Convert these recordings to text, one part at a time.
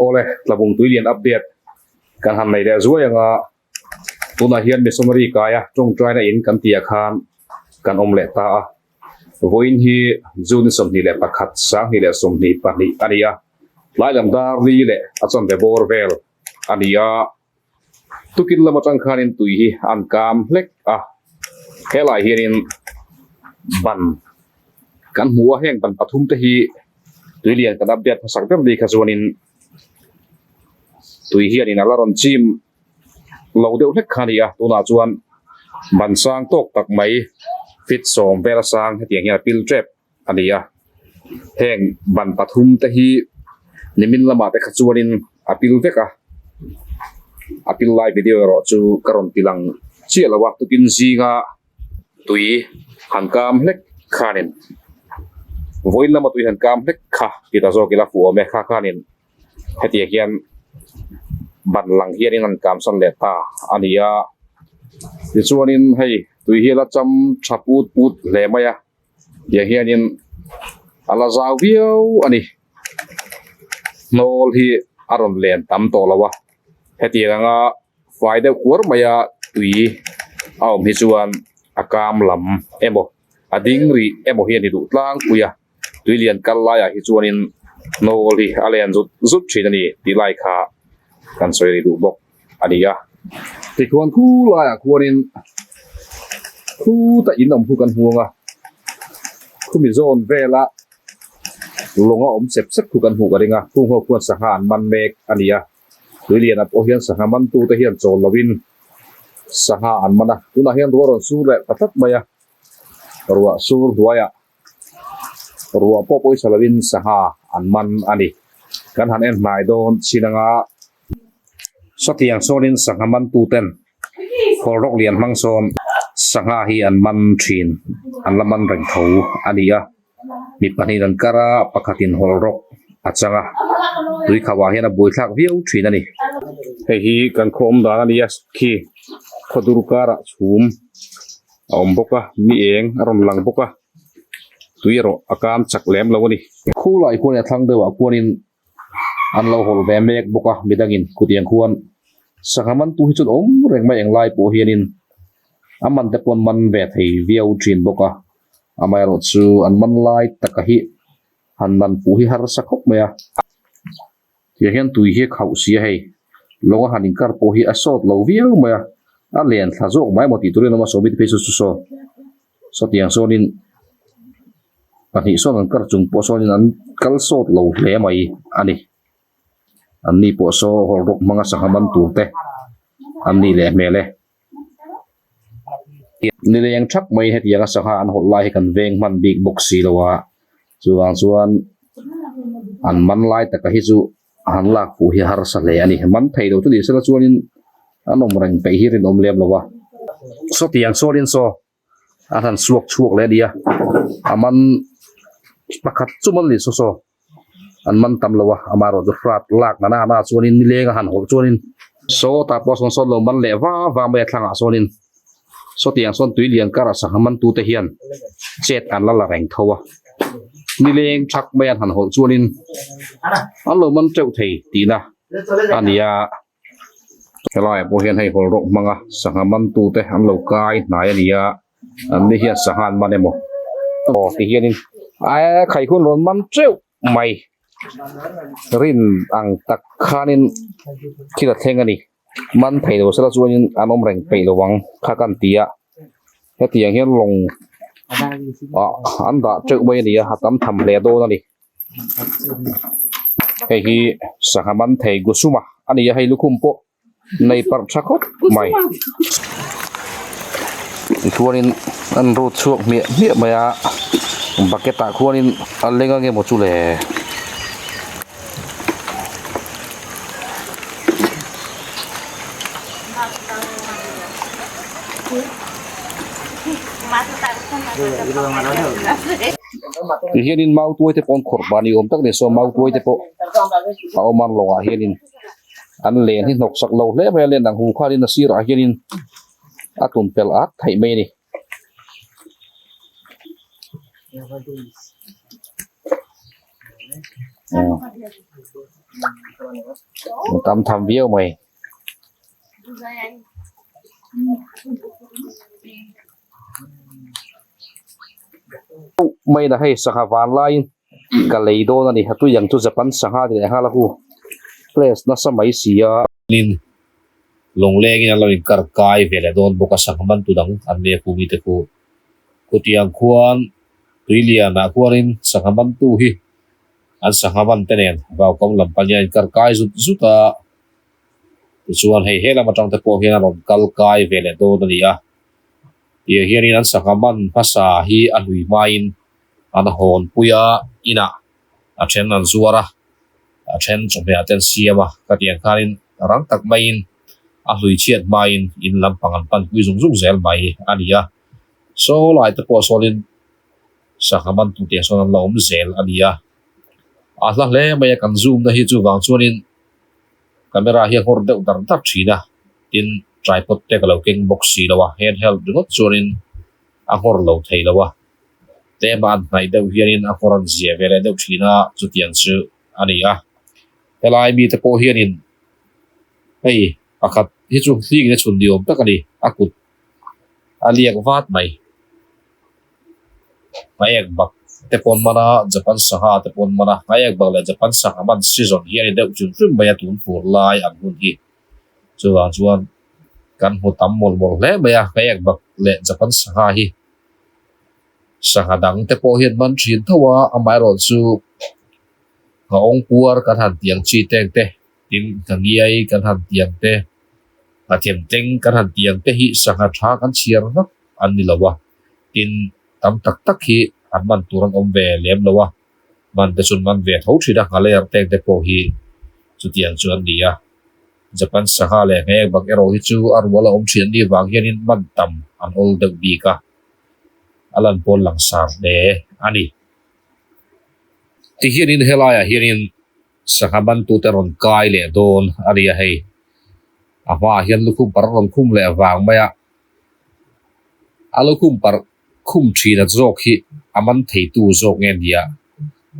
Awle, Tlabung Tuilian update kan han nei leh zuai anga tunah hian Missionary kaia tawngtaina in kan tihah khan kan awm leh ta a. Vawiin hi June 21, 2022 a ni a, tlai lam dar li leh a chanve bawr vel a ni a. Tukin lam atang khanin tui hi an kam hlek a, helaiah hianin ban kan hmu a, heng ban pathum te hi tui lian kan update hmasak ber ni kha chuanin tui hianin a la rawn chim lo deuh hlek kha a ni a, tunah chuan ban sang tawk tak mai feet sawm vel a sang hetiang hian a pil tep. a ni a, heng ban pathum te hi nimin lamah te kha chuanin a pil vek a, a pil lai video erawh chu ka rawn ti lang chiah lo a, tukin zinga tui han kam hlek khanin vawiin lama tui han kam hlek kha ti ta zawk ila fuh awm e kha khanin hetiang hian ban lang hianin an kam san leh ta a ni a, tichuanin hei tui hi a la cham tha put put hle mai a. Tiang hianin a la zau viau a ni. Hnawl hi a rawn len tam tawh lo a, hetiang anga fai deuh kuar maia tui a awm hi chuan a kam lam emaw a ding rih emaw hi a ni duh tlangpui a, tui lian kal laiah hi chuanin hnawl hi a len zut zut thin a ni tih lai kha kan sawi rih duh bawk. a ni a. Tikhuan khu laiah khuanin khuta in awm khu kan hmu ang a, khumi zawn vela lawng a awm sep sep khu kan hmuh ka ring a, khung ho khuan sangha an man mek a ni a, tuiliana pawh hian sangha mantute hian chawl lovin sangha an man a, tunah hian ruah rawn sur leh ta tlat mai a, ruah sur hnuaiah ruah pawh pawisa lovin sangha an man a ni. Kan han en hnai dawn chin anga. Sawtiang sawnin sangha mantuten kawlrawk lian hmang sawn sangha hi an man thin, an la man reng tho a ni a. Mi pahnih an kar a, pakhatin hawlrawk a chang a, tui khauhah hian a buaithlak viau thin a ni. Hei hi kan khaw awm dan a ni a, khi khawdur karah chhum a awm bawk a, ni eng a rawn lang bawk a, tui erawh a kam chak lem lo a ni. Khulai khuan a thlang deuhah khuanin an lo hawlh ve mek bawk a midangin khutiang khuan sangha mantu hi chuan awm reng mai englai pawh hianin a man te pawh an man ve thei viau thin bawk a amaherawh chu an man lai taka hi han man fuh hi harsa khawp mai a tiang hian tui hi a khauh si a hei lawng a han inkar pawh hi a sawt lo viau mai a a len thla zawk mai emaw tih turin a awm a sawmi te phei chu chu saw sawtiang sawnin. Pahnih sawn an kar chung pawh sawnin an kal sawt lo hle mai a ni. An ni pawh saw hawlh rawk hmanga sangha man tur te an nih leh hmel e. Nileng thap mai hetianga sangha an hawlh lai hi kan veng hman bik bawk si lo a, chuvang chuan an man lai taka hi chu han lak fuh hi harsa hle a ni. Man thei lo chu ni sela chuanin an awm reng peih hi rinawm lem lo a. Sawtiang sawnin saw. a han suak chhuak leh a ni a a man pakhat chu man ni saw saw an man tam lo a amaherawh chu hrat lak nana nana chuanin nileng a han hawlh chuanin sawtah pawh sawn sawn lo man leh va va mai a thlangah sawnin sawtiang sawn tui lian karah sangha man tute hian chet an la la reng tho a nileng thak mai an han hawlh chuanin an lo man teuh thei tihna a ni a. Helaiah pawh hian hei hawl rawk hmanga sangha mantute an lo kai hnai a ni a, an ni hian sangha an man emaw aw ti hianin ae khai hun rawn man teuh mai rin ang tak khanin thil a thleng a ni man thei lo sela chuanin an awm reng peih lo ang kha ka an ti a hetiang hian lawng ah an dah teuh mai a ni a a tam tham hle dawn a ni. Hei hi sangha man thei gusuma a ni a hei lukhum pawh nei parh tha khawp mai tichuanin an rut chhuak hmiah hmiah mai a bucket ah khuanin a leng ang emaw chu le. Ti hianin mau tuai te pawh an khawrh ban ni awm tak a ni saw mau tuai te pawh a awm a lawngah hianin an len hi hnawk sak lo hle mai a len ang hu khanin a sirah hianin a tum pelh at theih mai a ni. Tam tham viau mai. Main a hei sangha van laiin ka lei dawn a ni a tui ang chu Japan sangha ti leh nghal a hu place nasa mai si a. Tin lawnglengin an lo inkar kai ve leh dawn bawk a sangha man tu dang an nia khu mite khu khutiang khuan tui lianah khuanin sangha man tu hi an sangha man te nen vaukam lam pahnih a inkar kai zut zut a tichuan hei helam atang te pawh hian a rawn kal kai ve leh dawn a ni a tiang hianin an sangha man hmasa hi a hlui hmain an hawn pui a inah a then an zuar a a then chawhmeh ah te an siam a ka tih ang khanin rang tak maiin a hlui chhiat hmain in lampang an pan pui zung zung zel mai a ni a saw lai te pawh sawnin sangha man tu tih ah sawn an la awm zel a ni a a hla hle mai a kan zoom na hi chuvang chuanin camera hi a nghawr deuh dar dar thin a tin tripod te ka lo keng bawk si lo a handheld ringawt chuanin a nghawr lo thei lo a tlema an hnaih deuh hianin a nghawr an zia ve leh deuh thin a chutiang chu a ni a helai mite pawh hianin hei pakhat hi chu hling a chhun ni awm tak a ni a kut a liak vat mai. Hmaiek bak te pawn man a, Japan sangha te pawn man a, hmaiek bak leh Japan sangha man season hi a ni deuh hrim hrim mai a tun fur lai ang hun hi. Chuvang chuan kan hmu tam mawlh mawlh hle mai a, hmaiek bak leh Japan sangha hi sangha dang te pawh hian man thin tho a, amaherawhchu nghawng puar kan han tih ang chi teng te, tin nghangiai kan han tih ang te, nghathem tleng kan han tih ang te hi sangha tha kan chhiar vak an ni lo a, tin tam tak tak hi an man tur an awm ve lem lo a, man te chuan man ve tho thin a, nghaler teng te pawh hi chutiang chu an ni a, Japan sangha leh nghek bak erawh hi chu a rual a awm thin an nih vang hianin man tam an awl deuh bik a, a lan pawn langsar hle a ni. Tihianin helaiah hianin sangha mantute rawn kai leh dawn a ni a hei, a hmaah hian lukhum par rawn khum leh vang mai a. A lukhum parh khum thin a zawk hi a man theitu zawk nge nia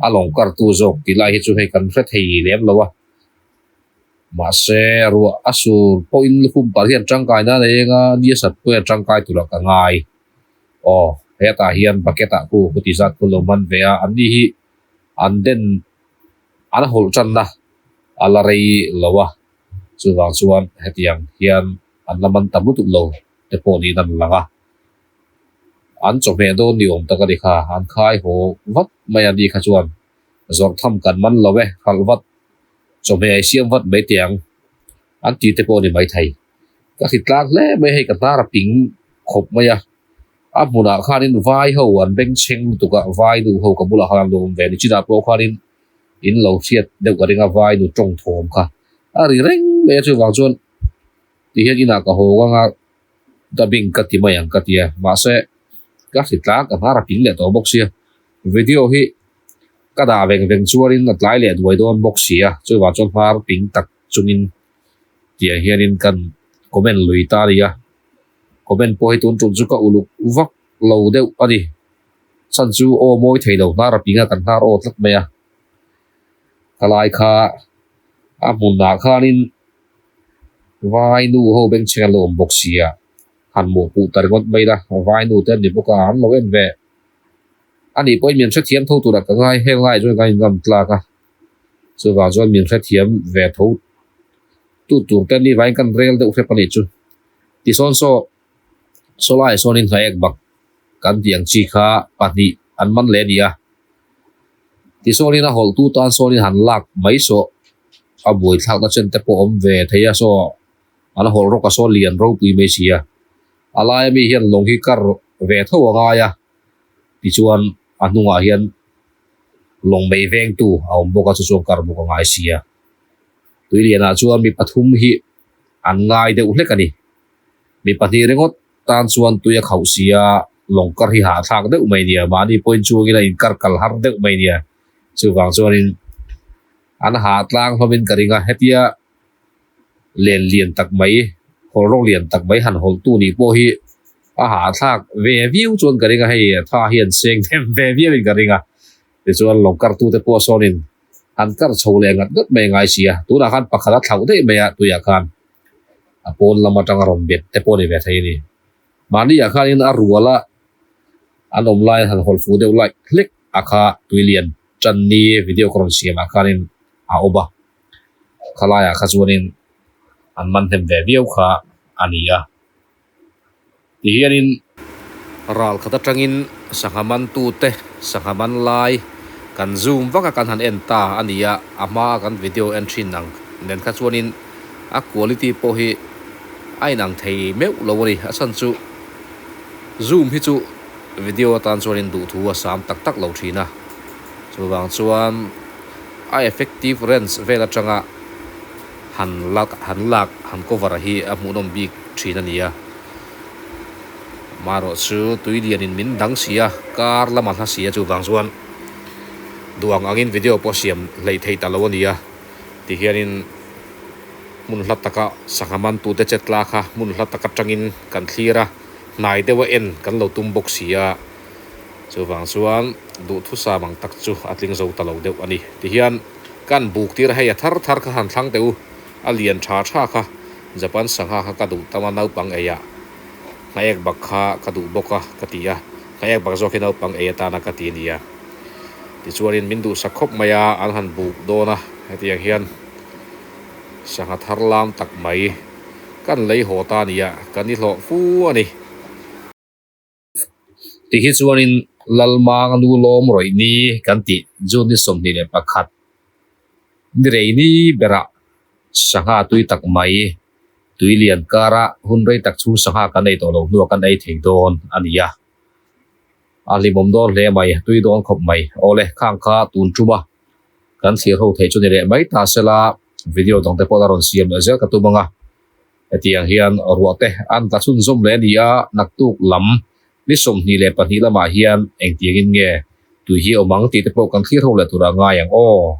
a lawng kartu zawk tih lai hi chu hei kan hre thei lem lo a. Mahse ruah a sur pawhin lukhum parh hian tangkai nan a eng a, ni a sat pawhin a tangkai turah ka ngai. Aw hetah hian bucket ah khu huti zat khu lo man ve a, an ni hi an den an hawlh tanna a la rei lo a, chuvang chuan hetiang hian an la man tam lutuk lo te pawh niin an lang a, an chawhmeh dawn ni awm tak a ni kha, an khai haw vat mai a ni kha chuan zawrh tham kan man lo e, hralh vat, chawhmeh ei siam vat mai teh ang an tih te pawh a ni maithei. Ka hri tlang hle mai hei ka hnar a ping khawp mai a, a hmunah khanin vai ho an bengchheng lutuk a, vai nu ho ka bulah khan an lo awm ve a ni, chinah pawh khanin in lo hriat deuh ka ring a vai nu tawng thawm kha a ri reng mai a chuvang chuan ti hian inah ka haw ang a dubbing ka ti mai ang ka ti a mahse ka hri tlang ka hnar a ping leh tawh bawk sia video hi ka dah veng veng chuanin a tlai leh duai dawn bawk si a chuvang chuan hnar ping tak chungin tiang hianin kan comment lui ta a ni a comment pawh hi tun tum chu ka uluk vak lo deuh a ni. Chhan chu aw mawi thei lo hnar a ping a kan hnar aw tlat mai a khalai kha a hmunah khanin vai nu ho bengchheng an lo awm bawk sia han mawhpuh ta ringawt mai la vai nu te an ni bawk a an lo en ve a nih pawhin min hrethiam tho turah ka ngai heng lai chuan kan inngam tlak a chuvang chuan min hrethiam ve tho tu tur te an nih vangin kan rel deuh hrep a nih chu tisawn saw saw laiah sawnin hnaek bak. Kan tih ang chi kha pahnih an man leh a ni a. Tisawnin a hawlhtu tan sawnin han lak mai sawh a buaithlakna chen te pawh awm ve thei a saw an hawlh rawk a saw lian ropui mai si a. A laia mi hian lawng hi kar ve tho a ngai a tichuan a hnungah hian lawng mei vengtu a awm bawk a chu chuan kar bawk a ngai si a. Tuilianah chuan mi pathum hi an ngai deuh hlek a ni. Mi pahnih ringawt tan chuan tui a khauh si a, lawng kar hi hahthlak deuh mai nia, mahni pawhin chuangin a inkar kal har deuh mai nia. Chuvang chuanin an hah tlang hlawmin ka ring a, hetia len lian tak mai, hawlh rawng lian tak mai han hawlhtu nih pawh hi a hahthlak ve viau chuan ka ring a, hei tha hi an seng them ve viauin ka ring a. Tichuan lawng kartute pawh sawnin. Han kar chho leh ngat ngat mai ngai si a, tunah khan pakhat a thlauh daih mai a tuiah khan a pawn lam atanga rawn bet te pawh a ni ve thei a ni. Mahni ah khanin a rual a an awm laiin han hawlh fuh deuh laih hlek a kha tui lian tan ni video ka rawn siam ah khanin a awm a, khalai ah kha chuanin an man hnem ve viau kha a ni a. Tihianin ral khat atangin sangha mantute sangha man lai kan zoom vak a kan han en ta a ni a, a hmaa kan video en thin ang nen kha chuanin a quality pawh hi a inang thei meuh lo a ni. A chhan chu zoom hi chu video atan chuanin duhthu a sam tak tak lo thin a, chuvang chuan a effective range vel atanga han lak han lak han cover hi a hmuhnawm bik thin a ni a. Marawh chu tui lianin min dang si a, kar lama hla si a chuvang chuan duh ang angin video pawh siam hleih theih ta lo a ni a. Tihianin hmun hla taka sangha mantute che tla kha hmun hla tak atangin kan thlir a, hnai deuha en kan lo tum bawk si a. Chuvang chuan duhthusam ang tak chu a tling zo ta lo deuh a ni. Tihian. Kan buk tir a hei a thar thar kha han thlang teh u, a lian tha tha kha Japan sangha kha ka duh tam a naupang ei ah hnaek bak kha ka duh bawk a ka ti a, hnaek bak zawk hi naupang ei atana ka ti a nia. Tichuanin min duhsak khawp mai a, an han buk dawn a, hetiang hian sangha thar lam tak mai kan lei haw ta a nia, kan i hlawh fu a ni. Ti hi chuanin Lalmang nu lawm rawih ni kan tih June ni 21 ni rei ni berah sangha tui tak mai tui lian kara hun rei tak chhung sangha kan ei tawh lo hnuah kan ei thei dawn a ni a. A hlimawm dawn hle mai, tui dawn khawp mai. Awle, khang kha tun tum a kan thlir ho theih chu ni leh mai ta sela video dangte pawh la rawn siam leh zel ka tum ang a. Hetiang hian ruah te an tla chhunzawm leh a ni a, naktuk lam ni 22 lamah hian engtiangin nge tui hi awm ang tih te pawh kan thlir ho leh turah ngai ang aw.